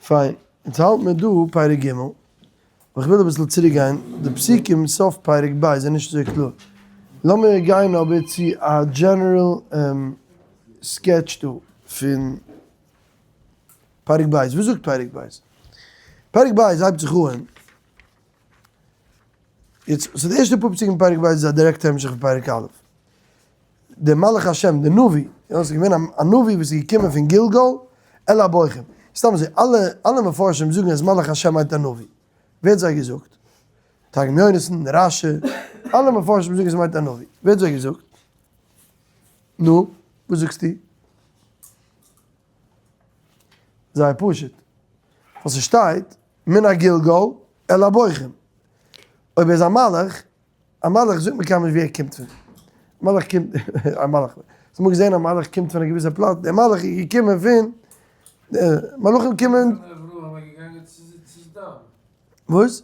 פיין, אונז האלט מיר דא פרק ג', אבער איך וויל אביסל צוריק גיין, די פסוקים סוף פרק ב' זענען נישט אזוי קלאר, לאמיר גיין אבער צו א general sketch דא פון פרק ב', וואס זאגט פרק ב'? פרק ב' הייבט זיך אן, יעצט, so די ערשטע פאר פסוקים אין פרק ב' איז א דירעקטע המשך פון פרק א'. דער מלאך השם, דער נביא, יא, ס'איז געווען א נביא וואס איז געקומען פון גלגל אל הבוכים. סתם אזוי, אלע אלע מפרשים זאגן אז מלאך השם מיינט א נביא. ווער האט זיי געזאגט? תרגום יונתן, רשי, אלע מפרשים זאגן אז ס'מיינט א נביא. ווער האט זיי געזאגט? נו, וואס זאגסטו? זייער פשוט. ווייל ס'שטייט מן הגלגל אל הבוכים. אויב ער איז א מלאך, א מלאך זאגט מיר קיינמאל נישט ווי ער קומט פון. א מלאך קומט, א מלאך, האסט אמאל געזען א מלאך קומט פון א געוויסע פלאץ? דער מלאך איז געקומען פון, מלאכים קומען. וואס?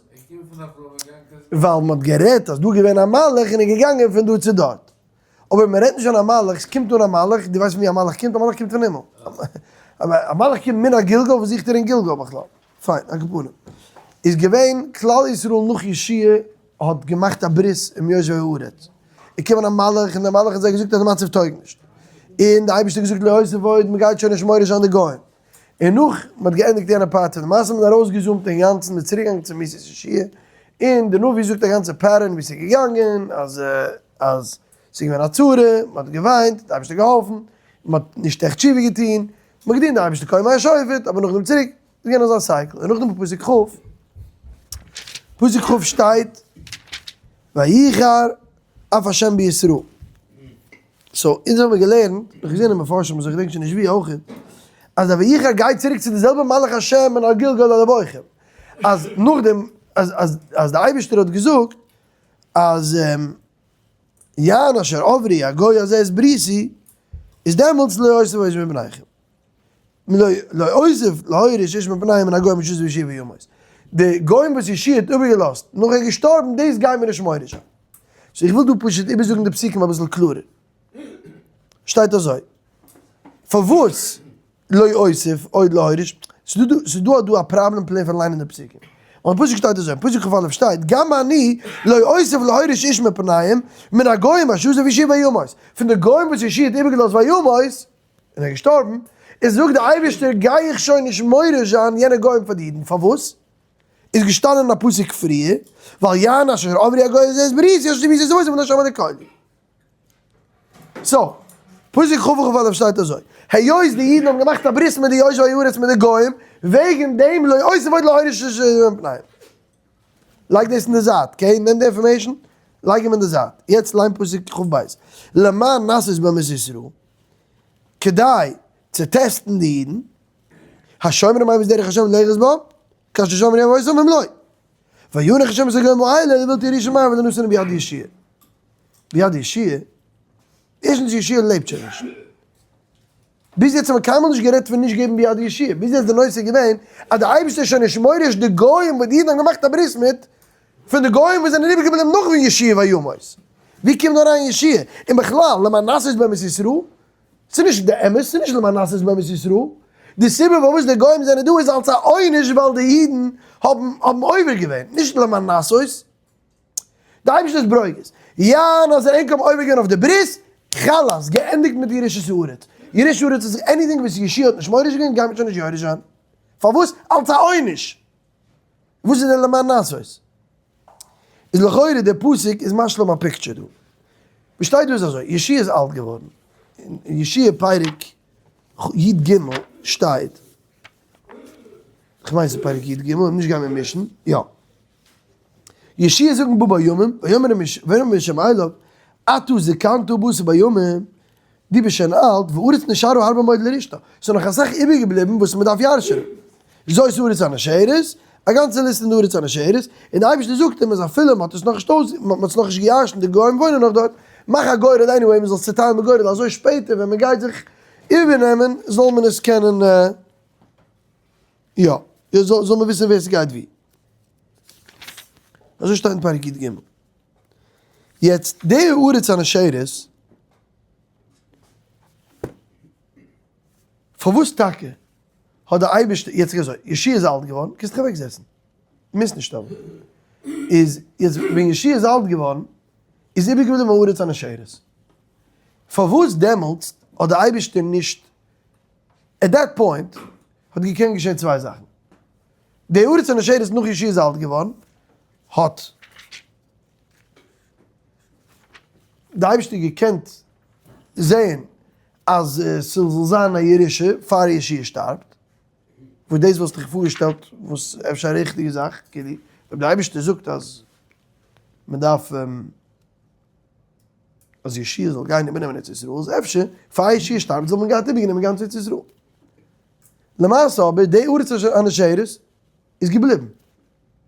ווייל מען האט גערעדט אז דא איז געווען א מלאך און איז געגאנגען פון דא צו דארט. אבער מען רעדט נישט פון א מלאך, עס קומט אן א מלאך, דו ווייסט פון ווי א מלאך קומט? א מלאך קומט פון הימל. א מלאך קומט מן הגלגל, וואס זוכט ער אין גלגל בכלל? פיין, על כל פנים. איז געווען כלל ישראל נאך יהושע האט געמאכט א ברית עם יושבי הארץ. איז געקומען א מלאך און דער מלאך האט זיי געזאגט אז די מצב טויג נישט. און די אייבערשטער האט געזאגט לא אוסיף עוד, מען גייט שוין נישט מוריש זיין די גוים. און נאך מען האט געענדיגט יענע part פון די מעשה, מען איז ארויסגע zoom ט אינגאנצן, מען איז צוריק געגאנגען צו מיתת יהושע, און די נביא זאגט א גאנצע pattern ווי ס'איז געגאנגען, אז אז ס'איז געווען א צרה, מען האט געוויינט, די אייבערשטער האט געהאלפן, מען האט נישט עכט תשובה געטון, מען האט געדינט די אייבערשטער כה ימי השופט, אבער נאכדעם צוריק, איז געווען אזא cycle, און נאכדעם פסוק כ', פסוק כ' שטייט, ויחר אף השם בישראל. so, אונז האבן געלערנט, איך געזען אין מפרשים, איך געדענק שוין נישט ווי אויך, אז דער ויחר גייט צוריק צו די זעלבע מלאך השם אין הגלגל אל הבוכים. אז נאכדעם, אז אז אז דער אייבערשטער האט געזאגט אז יען אשר עברי הגוי הזה את בריתי, איז דעמאלטס לא אוסיף איש מפניכם. לא אוסיף להוריש איש מפניהם מן הגוים אשר עזב יהושע וימות. די גוים וואס יהושע האט איבערגעלאזט נאך ער איז געשטארבן, דאס גייען מיר נישט מוריש זיין. so איך וויל דא פשוט איבערזאגן די פסוקים אביסל קלארער. שטייט אזוי, פארוואס לא אוסיף עוד להוריש? ס'איז דא דא א פראבלעם plain פון ליינען די פסוקים. און פסוק שטייט אזוי, פסוק כ"א שטייט, גם אני לא אוסיף להוריש איש מפניהם מן הגוים אשר עזב יהושע וימות. פון די גוים וואס יהושע האט איבערגעלאזט וימות, און ער איז געשטארבן, איז זאגט דער אייבערשטער גיי איך שוין נישט מוריש זיין יענע גוים פאר די אידן, פארוואס? איז געשטאנען אין א פסוק פריער, ווייל יען אשר עברי הגוי הזה את בריתי אשר ציוויתי את אבותם ולא שמעו לקולי. so, פסוק כ ו כ א שטייט אזוי, היות די אידן האבן געמאכט א ברית מיט די יושבי הארץ מיט די גוים, וועגן דעם לא אוסיף עוד להוריש מפניהם. לייג דאס אין די זייט, okay? נעם די information, לייג אים אין די זייט. יעצט ליין פסוק כ ב, למען נסות בם את ישראל, כדי צו טעסטן די אידן, השומרים הם את דרך השם ללכת בה, כאשר שמרו אבותם אם לא. וינח השם את הגוים האלה לבלתי ירושה מהם ולא נתנם ביד יהושע. ביד יהושע? ערשטנס יהושע לעבט שוין נישט. ביז יעצט האט מען קיינמאל נישט גערעדט פון נישט געבן ביד יהושע, ביז יעצט די נושא איז געווען אז די אייבערשטער איז שוין נישט מוריש די גוים וואס די אידן האבן געמאכט א ברית מיט, פון די גוים וואס זענען איבערגעבליבן נאך ווי יהושע וימות. ווי קומט דא אריין יהושע? און בכלל, למען נסות בם את ישראל? ס'איז נישט די אמת, ס'איז נישט למען נסות בם את ישראל. די סיבה פארוואס די גוים זענען דא איז אלס א עונש ווייל די אידן האבן האבן עובר געווען, נישט למען נסות. די אייבערשטער איז ברוגז. יען אז ענק האבן עובר געווען אויף די ברית, חלאס, געענדיגט מיט ירושת הארץ. ירושת הארץ איז anything וואס יהושע האט נישט מוריש געווען גייט מען שוין נישט יורש זיין. פארוואס? אלס א עונש. וואס איז דער למען נסות? איז לכאורה דער פסוק איז משלים א picture דא. וואס שטייט דא איז אזוי, יהושע איז אלט געווארן. אין יהושע פרק י ג שטייט, כ'מיין ס'איז פרק י ג, נישט גיין מיר מישן, יא. יהושע זאגן בא בימים, ויאמר ויאמר משה אליו, אתה זקנת ובאת בימים, דו ביסט שוין אלט, והארץ נשארה הרבה מאוד לרשתה, ס'איז נאך אסאך איבערגעבליבן וואס מ'דארף ירש'ענען. זאת הארץ הנשארת, א גאנצע ליסט אין די ארץ הנשארת, און די אייבערשטער זאגט אים אז אפילו מ'האט עס נאכנישט אויס, מ'האט עס נאכנישט געירש'נט, די גוים וואוינען נאך דארט, מאך א גורל anyway מ'זאל עס צוטיילן בגורל אזוי שפעטער ווען מ'גייט זיך איבערנעמען זאל מען עס קענען יא, זאל מען וויסן ווער ס'גייט ווי. אזוי שטייט אין פרק י ג. יעצט די ארץ הנשארת, פארוואס טאקע? האט דער אייבערשטער, יעצט איז אזוי, יהושע איז אלט געווארן, קענסט דיך אוועק זעצן, מוזט נישט האבן, איז יעצט ווען יהושע איז אלט געווארן, איז איבערגעבליבן הארץ הנשארת. פארוואס דעמאלטס האט דער אייבערשטער נישט, at that point האט געקענט געשען צוויי זאכן, די ארץ הנשארת נאך יהושע איז אלט געווארן, האט די אייבערשטער געקענט זעהן אז ס'זאל זיין א ירושה פאר יהושע שטארבט, וואס דאס וואלסטו דיך פארגעשטעלט וואס אפשר א ריכטיגע זאך, כאילו אויב די אייבערשטער זאגט אז מען דארף אז יהושע זאל גיין איבערנעמען ארץ ישראל, איז אפשר פאר יהושע שטארבט זאל מען געהאט איבערגענומען גאנץ ארץ ישראל. למעשה אבער די ארץ הנשארת איז געבליבן.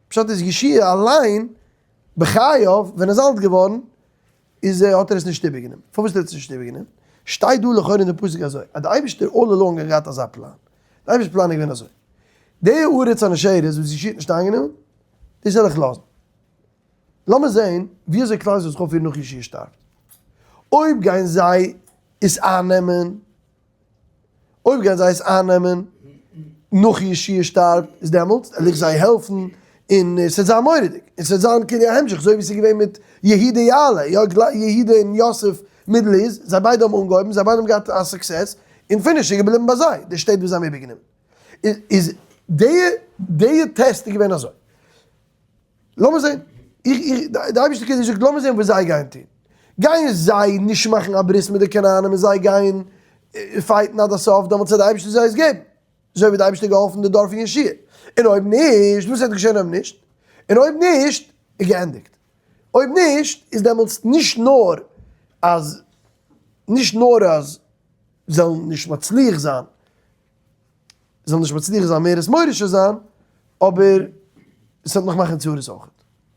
פשט איז יהושע אליין בחייו ווען ער איז אלט געווארן איז האט ער עס נישט איבערגענומען. פארוואס האט ער עס נישט איבערגענומען? שטייט דא לכאורה אין די פסוק אזוי אז די אייבערשטער all along האט געהאט אזא פלאן. די אייבערשטער'ס פלאן איז געווען אזוי. די ארץ הנשארת וואס יהושע האט נישט איינגענומען, דאס וועל איך לאזן. לאמיר זען ווי אזוי כלל ישראל זיך אויפפירן נאך יהושע שטארבט. אויב גייען זיי עס אייננעמען, אויב גייען זיי עס אייננעמען נאך יהושע שטארבט, איז דעמאלטס וועל איך זיי העלפן און עס וועט זיין מורא'דיג, און עס וועט זיין כאילו א המשך אזוי ווי עס איז געווען מיט יהודה יעלה, יא יהודה און יוסף מיט לוז, זיי ביידע האבן אנגעהויבן, זיי ביידע האבן געהאט א success, און finish איז געבליבן ביי זיי, די שטעט וואס זיי האבן איבערגענומען. איז די די טעסט איז געווען אזוי. לאמיר זען, איך איך די אייבערשטער קען נישט זאגט לאמיר זען וואס זיי גייען טון, גייען זיי נישט מאכן א ברית מיט די כנענים און זיי גייען fight ן עד הסוף, דעמאלטס וועט די אייבערשטער זיי עס געבן, אזוי ווי די אייבערשטער האט געהאלפן די דור פון יהושע, און אויב נישט, וואס וועט געשען אויב נישט? און אויב נישט, איז געענדיגט. אויב נישט, איז דעמאלטס נישט נאר אז נישט נאר אז זיי זאלן נישט מצליח זיין, זאל נישט מצליח זיין מער עס מוריש זיין, אבער עס וועט נאך מאכן צרות אויך.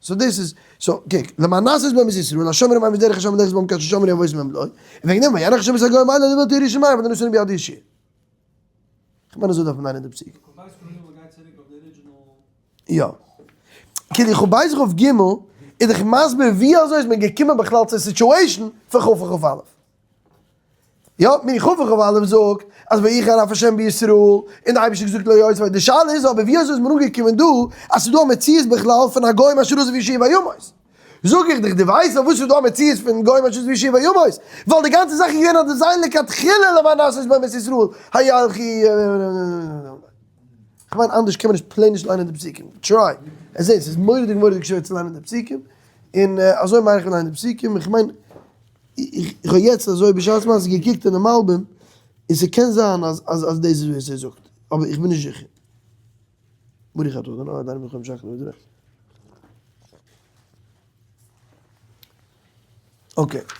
so דאס איז, so קוק, למען נסות בהם את ישראל, השומר עמהם בדרך השם ולכת בם כאשר שמרו אבות מהם לו, און וועגן דעם ויען השם את הגוים האלה לבלתי ירושלים ולא נתנו ביד יהושע. כ'מיין אזוי דארף מען ליינען די פסוק. יא. כאילו איך האב בייז אויף ג' איז דאך מסביר ווי אזוי איז מען געקומען בכלל צו situation פון כ' און כ"א. יא, מי כ' וכ' א' זאגט אז ויחר אף השם בישראל, און די אייבערשטער האט געזאגט לא יעז, די שאלה איז אבער ווי אזוי איז מען אנגעקומען דא אז ס'איז דא א מציאות בכלל פון הגוים אשר עזב יהושע וימות? זאג איך דיך, דו ווייסט פארוואס ס'איז דא א מציאות פון גוים אשר עזב יהושע וימות? ווייל די גאנצע זאך איז געווען א design לכתחילה למען נסות בהם את ישראל, הילכי. כ'מיין אנדערש קען מען נישט plain נישט ליינען די פסוקים, try, עס זעהט ס'איז מורא'דיג מורא'דיג שווער צו ליינען די פסוקים, און אזוי מיין איך ליינען די פסוקים, איך מיין איך האב יעצט אזוי בשעת מעשה געקוקט אינעם אלבום, און ס'קען זיין אז אז אז דאס איז וואס ער זאגט, אבער איך בין נישט זיכער. ברוך אתה ה' אלוהינו מלך העולם שהכל נהיה בדברו. okay.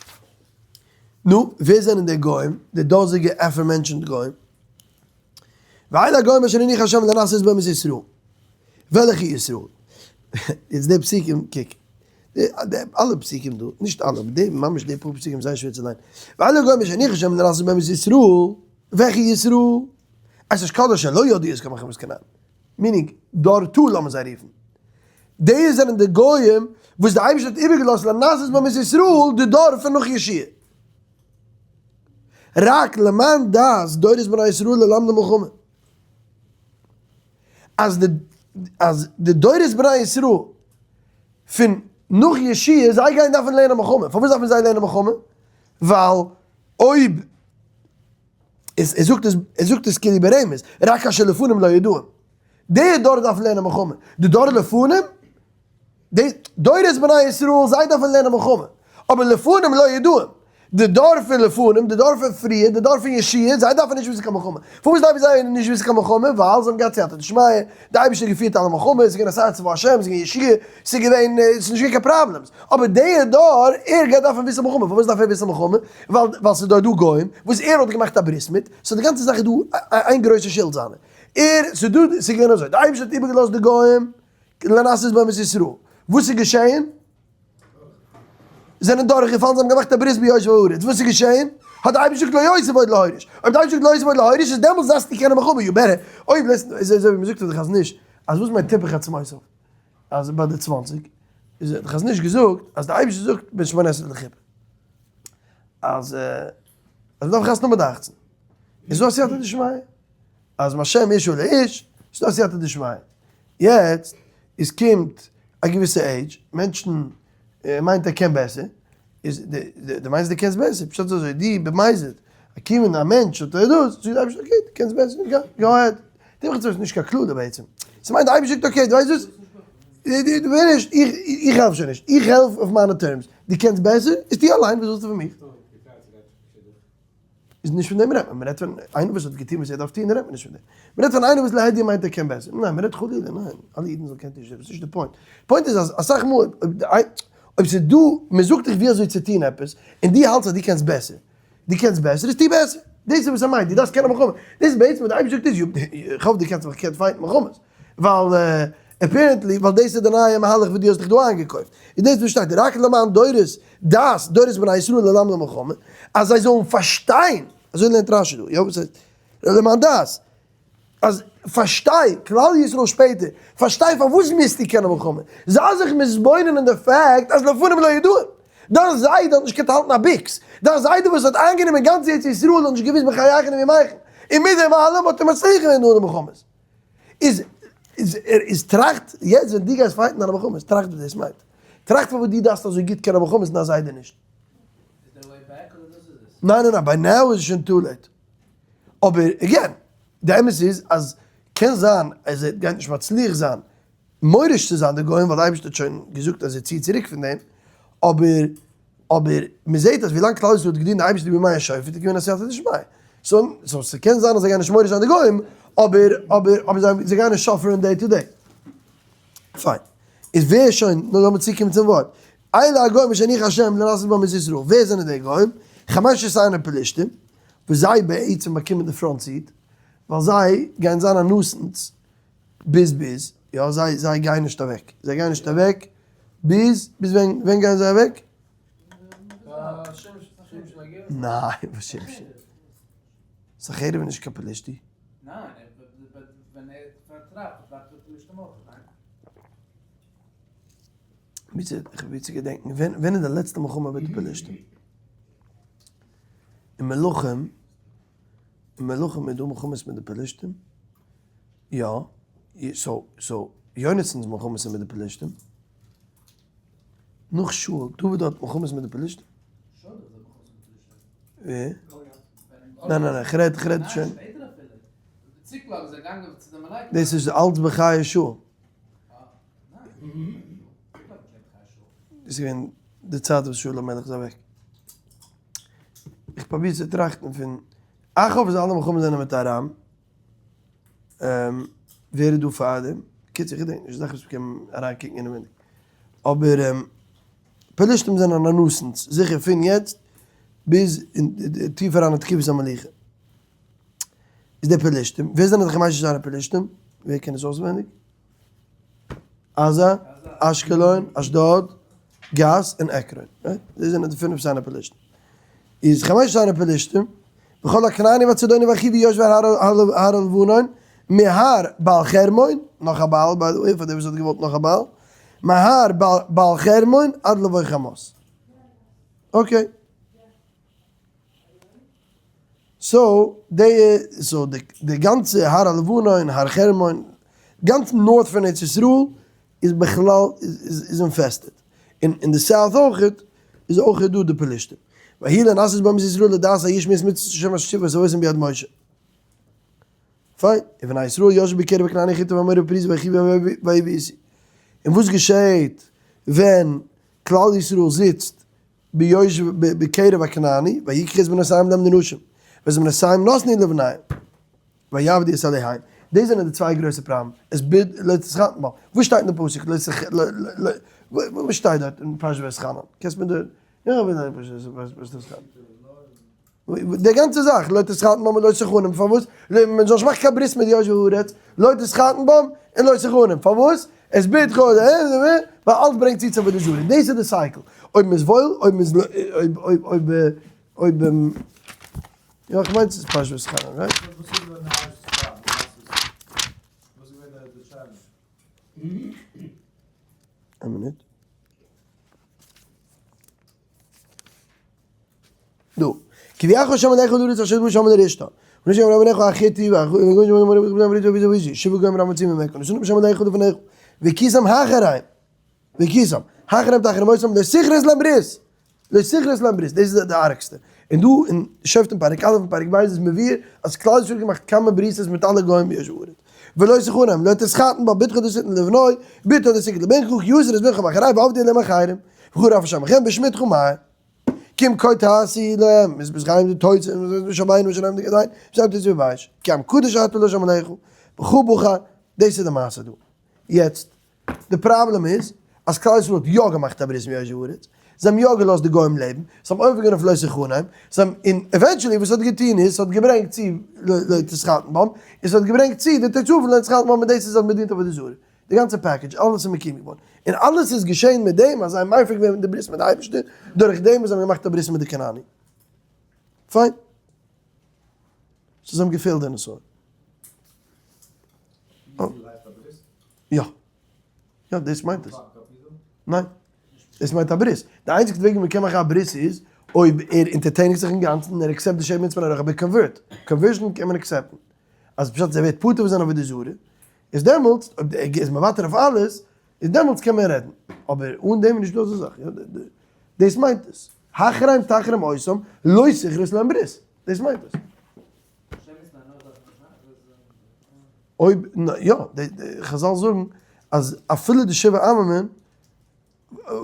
נו, ווער זענען די גוים? די דאזיגע aforementioned גוים? ואלה הגוים אשר הניח השם לנסות בהם את ישראל. וועלכע ישראל? יעצט די פסוקים, קוק. די אלע פסוקים דא, נישט אלע, אבער די ממש די פאר פסוקים זייער שווער צו ליינען. ואלה הגוים אשר הניח השם לנסות בהם את ישראל. וועלכע ישראל? את אשכול אשר לא ידעו את כל מלחמות כנען. meaning, דור תו לאמיר זיי רופן. די זענען די גוים וואס די אייבערשטער האט איבערגעלאזט לנסות בהם את ישראל, די דור פון נאך יהושע. רק למען דעת דורות בני ישראל ללמדם מלחמה. אז די אז די דורות בני ישראל פון נאך יהושע זיי גייען דארפן לערנען מלחמה. פארוואס דארפן זיי לערנען מלחמה? ווייל אויב עס ער זאגט עס ער זאגט עס כאילו ברמז, רק אשר לפנים לא ידעום. די דור דארף לערנען מלחמה. די דור לפנים די דורות בני ישראל זיי דארפן לערנען מלחמה, אבער לפנים לא ידעום, די דור פון לפנים, די דור פון פריער, די דור פון יהושע, זיי דארפן נישט וויסן קיין מלחמה. פארוואס דארפן זיי נישט וויסן קיין מלחמה? ווייל זיי האבן געהאט סייעתא דשמיא, די אייבערשטער האט געפירט אלע מלחמות, ס'איז געווען א שר צבא השם, ס'איז געווען יהושע, ס'איז געווען, ס'איז נישט געווען קיין problems. אבער די דור, ער גייט דארפן וויסן מלחמה. פארוואס דארף ער וויסן מלחמה? ווייל ווייל ס'איז דארט דא גוים וואס ער האט געמאכט א ברית מיט, so די גאנצע זאך איז דא איין גרויסע שולד זיינע. ער, ס'איז דא, ס'איז געווען אזוי, די אייבערשטער האט איבערגעלאזט די גוים, לנסות בהם את ישראל. וואס איז געשעהן? זענען דורך געפאלן, זיי האבן געמאכט א ברית ביושבי הארץ. וואס איז געשעהן? האט די אייבערשטער געזאגט לא יוסיף עוד להוריש. אויב די אייבערשטער זאגט לא יוסיף עוד להוריש איז דעמאלטס דארפסטו קענען מלחמה, you better. אויב לעצטנס איז אזוי ווי מ'זאגט אויף די חזון איש, אז וואס מיינט תיפח עצמותיו? אז ביי די צוואנציג איז די חזון איש געזאגט אז די אייבערשטער זאגט בן שמונה עשרה לחופה. אז אז מ'דארף חתונה האבן ביי די אכצן. איז דא א סייעתא דשמיא. אז מהשם אשה לאיש, ס'איז דא סייעתא דשמיא. יעצט איז קומט א געוויסע עידזש, מענטשן מיינט ער קען בעסער, איז די מיינסט די קענסט בעסער, פשט איז אזוי, די במזיד, א קומען א מענטש האט ער דאס, זאגט די אייבערשטער okay די קענסט בעסער, go ahead, די מחצה איז נישט קיין קללה בעצם, ס'מיינט די אייבערשטער זאגט okay די ווייסט וואס, די וויל נישט, איך העלף שוין נישט, איך העלף אויף מיינע terms, די קענסט בעסער, איז טו אליין, וואס ווילסטו פון מיך? איז נישט פון דעם רעדט מען, מען רעדט פון איינער וואס האט געטון וואס ער דארף טון, רעדט מען נישט פון דעם, מען רעדט פון איינער וואס להדיא מיינט ער קען בעסער, ניין מען רעדט חלילה ניין, אלע אידן זאלן קענען טון דאס איז נישט די point, point איז אז אסאך מאל אויב ס'איז דא, מען זאגט דיך ווי אזוי צו טון עפעס, און דו האלטסט אז דו קענסט בעסער, דו קענסט בעסער איז טו בעסער, דאס איז וואס ער מיינט, דו דארפסט קענען מלחמה, דאס איז בעצם וואס די אייבערשטער זאגט איז, איך האף דו קענסט מיך קענט fight ן מלחמות, ווייל apparently ווייל דאס איז די נייע מהלך וואס דו האסט דיך דא איינגעקויפט, איז דאס וואס שטייט רק למען דורות דעת דורות בני ישראל ללמדם מלחמה, אז זיי זאלן פארשטיין, אזוי לערנט רשי דא, יא וואס הייסט למען דעת, אז פארשטיי, כלל ישראל שפעטער, פארשטיי פארוואס מוזטו קענען מלחמה, זיי זיך מתבונן אין די fact אז לפנים לא ידעון, דיין זיידע האט נישט געקענט האלטן א ביקס, דיין זיידע וואס האט איינגענומען גאנץ ארץ ישראל האט נישט געוואוסט בחייכון וביומיכון, און מיט דעם אלעם האט ער מצליח געווען דא אין די מלחמות. איז איז ער איז טראכט יעצט ווען דו גייסט fight ן דיינע מלחמות טראכט וואס דאס מיינט טראכט פארוואס דו דארפסט אזוי גוט קענען מלחמות און דיין זיידע נישט. ניין ניין ניין by now איז שוין too late אבער again די אמת איז אז קען זיין אז ער גייט נישט מצליח זיין מוריש צו זיין די גוים ווייל די אייבערשטער האט שוין געזאגט אז ער ציעט צוריק פון דעם אבער אבער מען זעט אז ווילאנג כלל ישראל האט געדינט די אייבערשטער בימי השופט איז געווען א סייעתא דשמיא, so ס'קען זיין אז זיי גייען נישט מוריש זיין די גוים, אבער אבער אבער זיי זיי גייען נישט suffer ן day to day. פיין. איז ווער שוין, נו לאמיר צוקומען צום ווארט. אלה הגוים אשר הניח השם לנסות בם את ישראל, ווער זענען די גוים? חמשת שונאי פלשתים, וואס זיי בעצם באקומען די front seat, ווייל זיי גייען זיין א nuisance ביז ביז, יא זיי זיי גייען נישט אוועק, זיי גייען נישט אוועק ביז ביז ווען ווען גייען זיי אוועק? ניין וואס שמשון? סנחריב איז נישט קיין פלישתי. איך פרוביר צו געדענקן ווען ווען איז די לעצטע מלחמה מיט די פלישתים? אין מלכים, אין מלכים איז דא מלחמות מיט די פלישתים? יא, so so יונתן'ס מלחמות איז מיט די פלישתים, נאך שאול, דוד האט מלחמות מיט די פלישתים? ווער? ניין ניין ניין, כ'רעד כ'רעד שוין. דאס איז אלץ בחיי שאול. דאס איז געווען די צייט וואס שאול המלך איז אוועק. איך פרוביר צו טראכטן פון אחאב איז אלע מלחמות זענען מיט ארם. ווער איז דא פארדעם? קיצור איך געדענק נישט, זאך וואס מ'קען אריינקוקן אינעווייניג. אבער פלשתים זענען א nuisance, זיכער פון יעצט ביז טיף אריין אין תקופת המלוכה. איז די פלשתים, ווער זענען די חמשת שונאי פלשתים? ווער קען עס אויסווענדיג? עזה, אשקלון, אשדוד, גת און עקרון. right? דאס זענען די פינף שונאי פלשתים. איז חמשת שונאי פלשתים, וכל הכנעני והצידוני והחיוי יושבי הר הלבנון, מהר בעל חרמון, נאך א בעל by the way, פאר דער וואס האט געוואלט נאך א בעל, מהר בעל חרמון עד לבוא חמת. okay. so די so די גאנצע הר הלבנון, הר חרמון, גאנץ north פון ארץ ישראל איז בכלל איז infested, און אין די south אויכעט איז אויכעט דא די פלישתים. ויהי לנסות בם את ישראל לדעת הישמעו את מצות השם אשר ציווה את אבותם ביד משה. פיין, ובני ישראל ישבו בקרב הכנעני החתי והאמורי והפריזי והחוי והיבוסי. און וואס געשעהט ווען כלל ישראל זיצט ביושב בקרב הכנעני, ויקחו את בנותיהם להם לנשים, ואת בנותיהם נתנו לבניהם, ויעבדו את אלהיהם. דאס זענען די צוויי גרויסע פראבלעם, את בת לא תתחתן בם. וואס שטייט אין די פסוק? לא תח ל ל וואס שטייט דארט אין פרשת ואתחנן? קענסט מיר די יא ווי פרשת ואתחנן? די גאנצע זאך, לא תתחתן בם און לא תחנם, פארוואס? מען זאל נישט מאכן קיין ברית מיט די יושבי הארץ, לא תתחתן בם און לא תחנם, פארוואס? את בתך ווייל אלץ ברענגט צו צו עבודה זרה, דאס איז די cycle, אויב מען איז וואויל, אויב מען איז אויב אויב אויב אויב יא איך מיין ס'איז פרשת ואתחנן, right? איין מינוט. דא. כי הביאך ה' אלקיך אל הארץ אשר שם לרשתה. והכיתם, החרם תחרים אותם, לא תכרות להם ברית, לא תכרות להם ברית, דאס איז די ארגסטע. און דא אין שופטים פרק א' און פרק ב' איז מבואר אז כלל ישראל האט געמאכט כמה בריתות מיט אלע גוים בישוב הארץ. ולא תחנם, לא תתחתן בה, בתך לא תתן לבנו, בתו לא תקח לבנך, כי יסר את בנך מאחרי ועבדו אלהים אחרים. וכו' רב השם לכם בשמתך מהר. כי אם כה תעשו להם, איז בזכיים די תוצאה, ושמיים ושניים די גדיים, ושניים תצאו בבית. כי עם קדוש אתה לה' אלוהיך, וכו' בוחר, דאס איז די מעשה דא. יעצט, די פראבלעם איז אז כלל ישראל האט יא געמאכט א ברית מיט יושבי הארץ, זיי האבן יא געלאזט די גוים לעבן, זיי האבן עובר געווען אויף לא תחנם, זיי האבן, און eventually וואס האט געטון איז, ס'האט געברענגט צו לא תתחתן בם, און ס'האט געברענגט צו די תוצאה פון לא תתחתן בם און דאס איז אז מ'דינט עבודה זרה. די גאנצע package, אלעס איז מקים געווארן. און אלעס איז געשען מיט דעם אז זיי האבן מפר געווען די ברית מיט די אייבערשטער, דורך דעם וואס זיי האבן געמאכט א ברית מיט די כנעני. פיין. so זיי האבן געפעלט די נסיון. יא. יא, דאס מיינט עס. ניין. דאס מיינט א ברית. די איינציגסטע וועג ווי מ'קען מאכן א ברית איז אויב ער אונטערטעניגט זיך אינגאנצן און ער accept די שבע מצוות אבער convert. Conversion קען מען accept ן. אז פשט איז ער ווערט פטור פון זיין עבודה זרה, איז דעמאלטס אויב ער איז מוותר אויף אלעס, איז דעמאלטס קען מען רעדן. אבער אן דעם איז נישטא אזא זאך. דאס מיינט עס. החרם תחרים אותם, לא תכרות להם ברית. דאס מיינט עס. אויב, יא, די חזל זאגן אז אפילו די שבעה עממים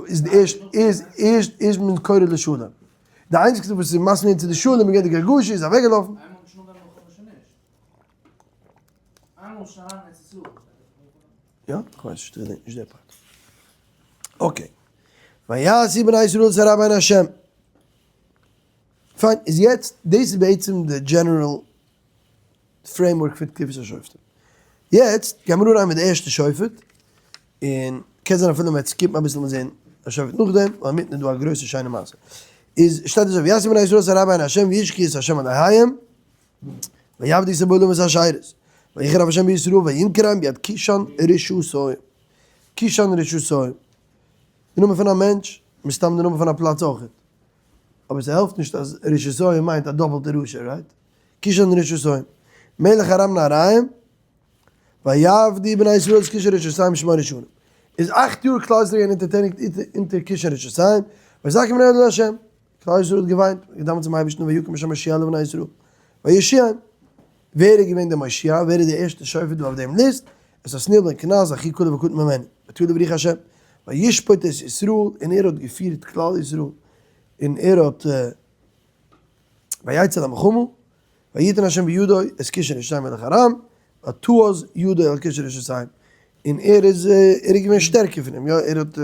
איז די ערשט, איז ערשט איז מען קורא לשלום. די איינציגסטע וואס איז מסכים צו די שלום איז געווען די גרגשי איז אוועקגעלאפן. יא? כ'ווייס נישט, כ'געדענק נישט די part. Okay. ויעשו בני ישראל את הרע בעיני השם. פיין, איז יעצט, דאס איז בעצם די general framework פון תקופת השופטים. יעצט גיימיר אריין מיט די ערשטע שופט, און קען זיין אפילו מ'וועט skip ן אביסל מ'וועט זען א שופט נאכדעם, ווייל אינמיטן איז דא א גרויסע שיינע מעשה. איז שטייט אזוי, ויעשו בני ישראל את הרע בעיני השם וישחו את השם אלהיהם, ויעבדו את הבעלים ואת האשרות, ויחר אף השם בישראל וימכרם ביד כושן רשעתים. כושן רשעתים. די נאמען פון א מענטש, מסתם די נאמען פון א פלאץ אויכעט. אבער ס'העלפט נישט אז רשעתים מיינט א דאפלטע רשע, right? כושן רשעתים. מלך ארם נהריים, ויעבדו בני ישראל את כושן רשעתים שמונה שנים. איז 8 יאר כלל ישראל געווען אונטערטעניגט אונטער כושן רשעתים, ויזעקו בני ישראל אל ה'. כלל ישראל האט געוויינט, געדאווענט צום אייבערשטן ויקם השם מושיע לבני ישראל. ויושיעם. ווער איז געווען דער מושיע? ווער איז דער ערשטער שופט דא אויף דעם list? את עתניאל בן קנז אחי כלב הקטן ממנו. ותעליו רוח השם. וישפוט את ישראל, און ער האט געפירט כלל ישראל, און ער האט ויצא למלחמה, ויתן השם בידו את כושן רשעתים מלך ארם, ותעז ידו על כושן רשעתים, און ער איז ער איז געווען שטערקער פון אים, יא ער האט.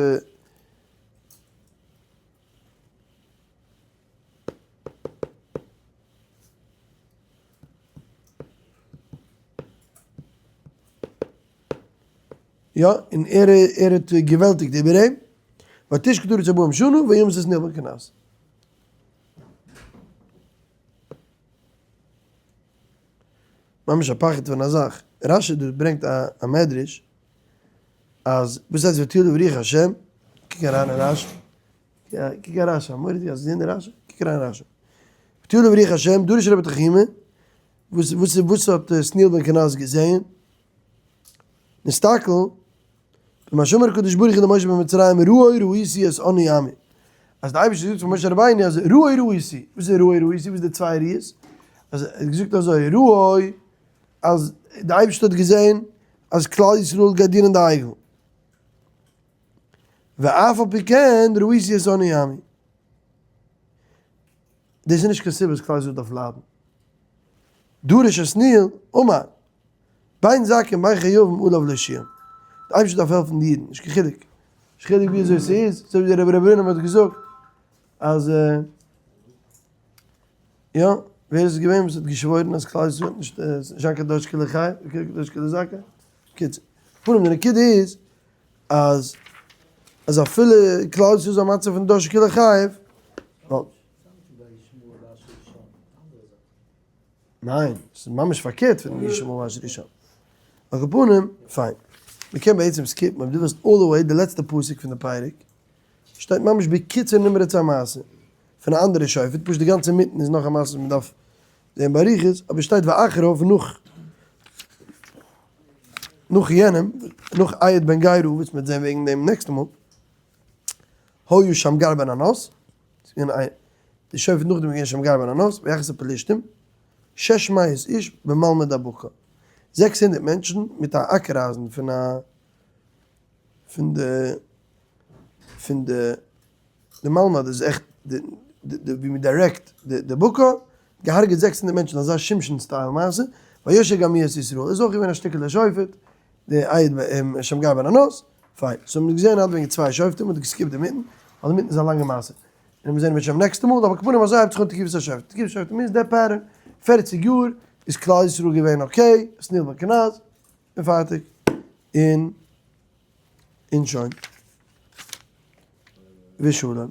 יא, און ער ער האט געוועלטיגט איבער אים, ותשקוט הארץ ארבעים שנה וימת עתניאל בן קנז. ממש א פחד פון א זאך. רשי דא ברענגט א מדרש אז וואס הייסט ותהי עליו רוח השם? קוק אריין אין רשי. קוק אין רשי, א מורא'דיגע, האסט געזען די רשי? קוק אריין אין רשי. ותהי עליו רוח השם, דרש רבי תנחומא, וואס וואס וואס האט עתניאל בן קנז געזען? נסתכל, במה שאמר הקדוש ברוך הוא למשה במצרים ראה ראיתי את עני עמי. אז די אייבערשטער זאגט פאר משה רבינו אז ראה ראיתי, וואס איז ראה ראיתי? וואס איז די צוויי ראיות? אז ער האט געזאגט אזוי, ראה אז די אייבערשטער האט געזען אז כלל ישראל גייט דינען די עגל. ואף על פי כן ראיתי את עני עמי. דאס איז נישט קיין סיבה אז כלל ישראל דארף ליידן. דרש עתניאל, אמר, בין זכאין בין חייבין עליו להושיעם. די אייבערשטער דארף העלפן די אידן, נישט קיין חילוק. נישט חילוק ווי אזוי ס'איז, אזוי ווי דער רבי ר' בונם האט געזאגט אז יא, ווער איז עס געווען וואס האט געשוואוירן אז כלל ישראל וועט נישט זיין קיין דור שכולו חי, דור שכולו זכאי? קיצור, פנים די נקודה איז אז אז אפילו כלל ישראל איז א מצב פון דור שכולו חייב, ווייל ניין, ס'איז ממש פארקערט פון ישמעאל אשר ישמע. על כל פנים, פיין. מ'קען בעצם skip ן אויב דו ווילסט all the way די לעצטע פסוק פון די פרק, שטייט ממש בקיצור נמרץ א מעשה פון א אנדערע שופט, פשוט די גאנצע מיטן איז נאך א מעשה וואס מ'דארף. זעהן באריכות, אבער שטייט ואחריו נאך נאך יענעם, נאך אהוד בן גרא וואס מ'וועט זעהן וועגן דעם נעקסטע מאל, היה שמגר בן ענת, ס'איז געווען א די שופט נאכדעם איז געווען שמגר בן ענת, ויך את הפלשתים, שש מאות איש במלמד הבקר, 600 מענטשן מיט א אקער אייזן פון א פון די פון די די מלמד איז עכט די די ווי מען direct די די בקר, געהארגעט 600 מענטשן אזא שמשון style מעשה, ויושע גם הוא את ישראל, איז אויך געווען א שטיקעלע שופט, די אהוד שמגר בן ענת, פיין, so מ'האט געזען היינט וועגן צוויי שופטים, מ'האט גע skip ט אינמיטן, ווייל אינמיטן איז א לאנגע מעשה, און מיר זעען אם ירצה השם נעקסטע מאל, אבער כפנים אזוי הייבט זיך אן תקופת השופטים, תקופת השופטים איז דער pattern, 40 יאר איז כלל ישראל געווען okay, עתניאל בן קנז, און פארטיג, און און שוין. ושלום.